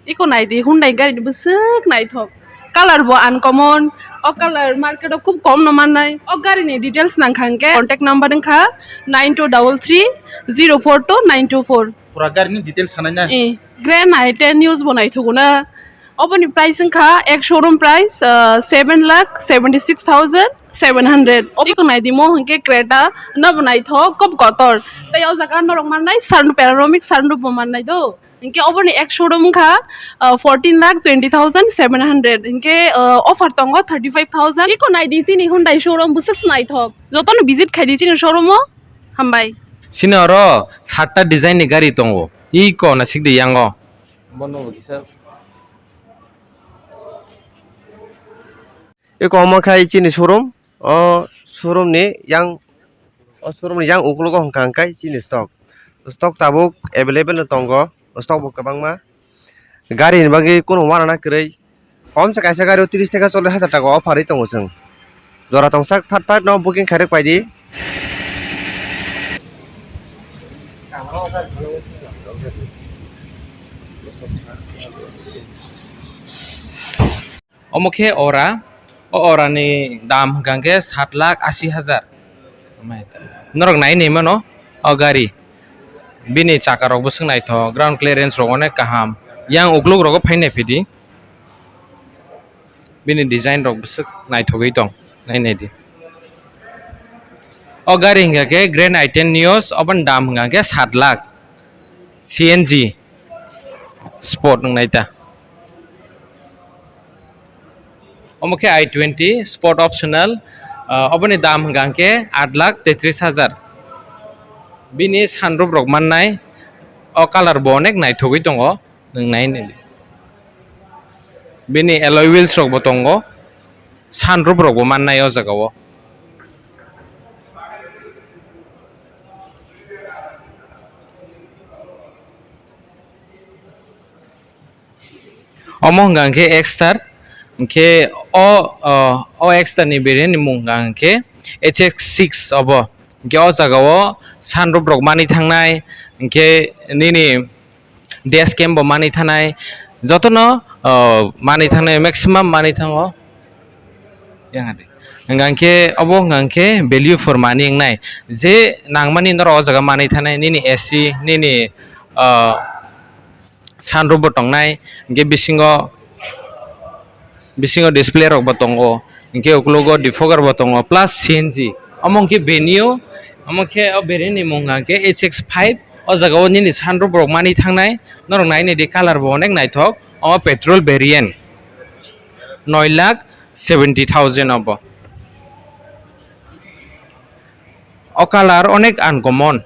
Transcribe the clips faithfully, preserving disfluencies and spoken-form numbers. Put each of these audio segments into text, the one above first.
Iko naidi, Hyundai gari ni bwswk naithok. Color bo uncommon. O color market o khub kom no mannai. O gari ni details nang kha hwnkhe contact number wngkha nine two double three zero four two nine two four. Pura gari ni details sanai na? Eh, Grand i ten news bo naithogo na. Oboni price wngkha ek showroom price, ah, seven lakh seventy six thousand seven hundred. Iko naidi mo hwnkhe Creta no bo naithok, khub kotor. Tei o jaga norok mannai sunroof, panoramic sunroof bo mannai do. Hinkhe oboni ek showroom wngkha, ah, fourteen lakh twenty thousand seven hundred. Hinkhe, ah, offer tongo thirty five thousand. Iko naidi chini Hyundai showroom bwswk se naithok. Jotono visit khaidi chini showroom o. Hambai. Chini oro satta design ni gari tongo. Iko nasikdi yango. Bono bo kisa. Eko omo khai chini showroom, o showroom ni yang, o showroom ni yang uklogo hwnka hwnkhe chini stock. Stock tabuk available no tongo, stock bo kwbangma. Gari ni bagwi kunu uanana kwrwi. Kom se kaisa gari o tris theke chollish hajar taka offer ri tongo chwng. Jora tongsak phat phat no booking khairok paidi. Omo khe ora, o ora ni dam hwnkha khe sat lakh asi hajar. Norok nai nai mano o gari. Bini chaka rok bwswk naithok, ground clearance rok onek kaham. Yang ukluk rogo phai nai phidi. Bini design rok bwswk naithogwi tong, nai nai di. O gari hwnkha khe Grand i ten Neo, oboni dam hwnkha khe sat lakh. C N G Sport wngnai ta. Omo khe i twenty Sport optional, ah, oboni dam hwnkha khe aat lakh tetris hajar. Bini sunroof rok mannai, o colour bo onek naithogwi tongo, nwng nai nai di. Bini alloy wheels rok bo tongo, sunroof rok bo mannai o jaga o. Omo hwnka hwnkhe Exter, hwnkhe o, o, o Exter ni variant ni mung hwnka hwnkhe H X six obo. Hwnkhe o jaga o sunroof rok manwi thangnai, hwnkhe nini dash cam bo manwi thanai, jotono, o, manwi thangnai, maximum manwi thango. Yang adi. Hwnka hwnkhe obo hwnka hwnkhe value for money wngnai. Je nangmani norok o jaga manwi thanai, nini A C, nini, o, sunroof bo tongnai, hwnkhe bisingo, bisingo display rok bo tongo, hwnkhe uklogo defogger bo tongo, plus C N G. Omo hwnkhe Venue, omo khe o Venue ni mung hwnkha khe H X five, o jaga o nini sunroof rok manwi thangnai, norok nai nai di colour bo onek naithok, o petrol variant, noi lakh seventy thousand obo. O colour onek uncommon.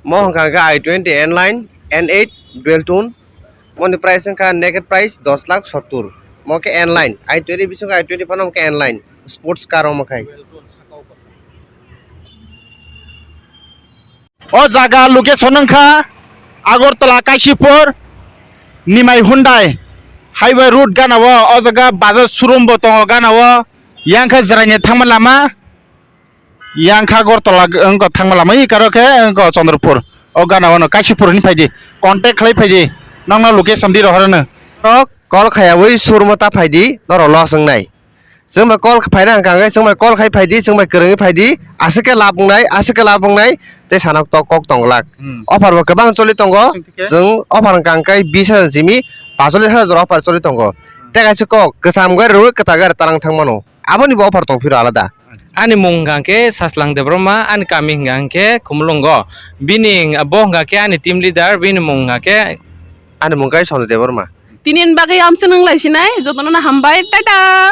Mo hwnka khe i twenty N line, N eight dual tone. Moni price wngkha naked price dos lakh sottur. Mo khe N line, i twenty bisingo i twenty phano khe N line sports car omo khai. O jaga location wngkha Agartala Kaisipur, Nimai Hyundai highway road gana o, o jaga Bajaj showroom bo tongo gana o, yang khe Jeraini thangma lama, yang kha Agartala wngkha thangma lama, i karo khe wngkha Chandrapur, o gana o no Kaisipur hinwi phaidi, contact khlai phaidi, nokno location di rohorno. Norok call khaiyawi showroom o ta phaidi, norok loss wngnai. Chwng bai call phaina hwnkha hwnkhe chwng bai call khai phaidi, chwng bai kwrwngwi phaidi, aswk khe lab wngnai, aswk khe lab wngnai, tei sanok tok kok tong glak. Hmm. Offer bo kwbang choli tongo, chwng offer hwnkha hwnkhe bis hajar simi pacholis hajar offer choli tongo. Hmm. Tei kaisa kok kwcham gari rwui kwtal gari talang thang mano, aboni bo offer tong phiro alada. Ani mung hwnkha hwnkhe Saslang Debbarma, ani kami hwnkha hwnkhe Khumulwngo. Bini bo hwnkha khe ani team leader, bini mung hwnkha khe. Ani mung khe Sanjay Debbarma. Tini ni bagwi amswk nwnglai sinai, jotono no hambai, tata.